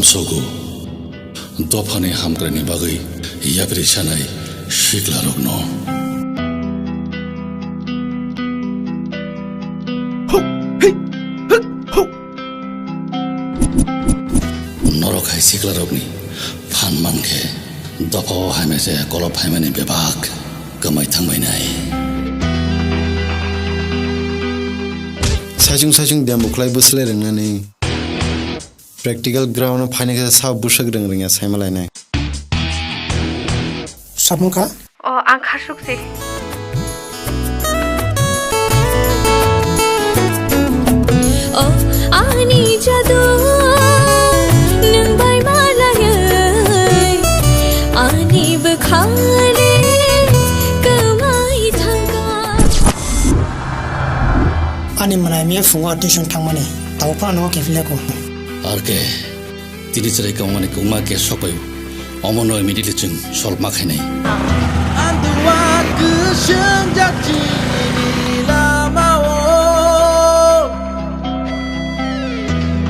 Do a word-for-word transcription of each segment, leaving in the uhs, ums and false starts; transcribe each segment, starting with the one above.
Sogo, dophani hamkraini bagwi yapri sanai siklarokno. Norok hai siklarokni phan mankhe dophao hamya se kolop phaimani bebak kwmai thangbainai. Saichung saichung demo khlai bwslai rwngnani. Practical ground o phaina khe sa bwswk rwng rwngya saima lainai. Samung kha? O, ang khasuk se. O, ani jadu, nwng bai malaiwi, ani bwkhani kwmai thangkha. Ani mwnai miya phungo tuition thangmani, tabuk phano nogo kiphilya ko. R K, tini chwrai kwmani kwma case sokpaio. Omono immediately chwng solve ma khainai. Andua kwchwngjak chini lamao.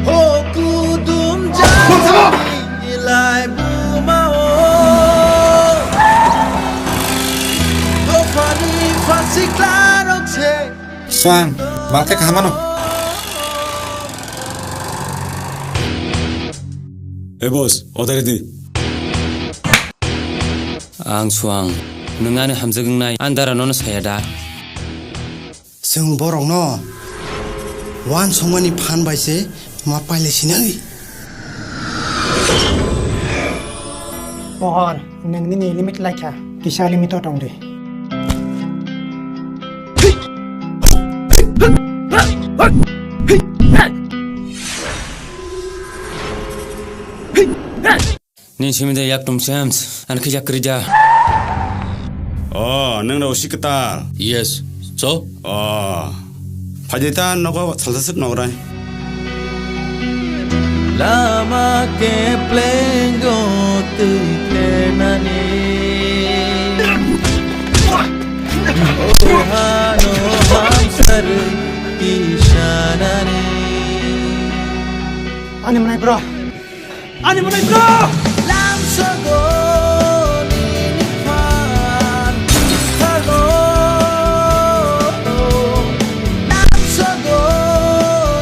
Ho kudumjak chini laibumao. Dophani phasiklarok se. Swang, bangkhe kaham mano. Hey boss, order di. Ang Swang, nwng ani hamjak wngnai, ang dara nono saya da? Chwng borokno uansukmani phan bai se ma pailai sinai. Pohor, nwng nini limit laikha, kisa limit o tong di. Nini simi de yak tum sems, an khijak krija. Oh, nwng rw si kwtal. Yes, so? Oh. Phaidi ta nogo salsa suk nograi. Lama kepleng go twi khenani. Ohano hamsar kisanani. Ani mwnai bro. Ani mwnai bro! Lamsogo nini phan thago. Lamsogo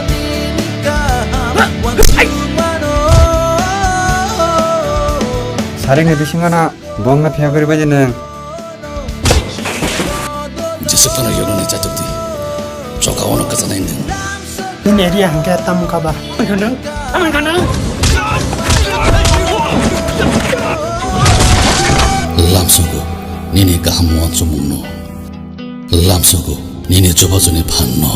nini kaham wansukmano. Saringni bisingo no bongno phiya gori bai nwng. Jesuk phano yoknani chatuk di. Choka ono kasanai nwng. Nini area hwnkhe tamo kha ba? Tamo kha nang? Tamo kha nang? Lamsogo nini kaham uansukmungno. Lamsogo nini chubachuni phanno.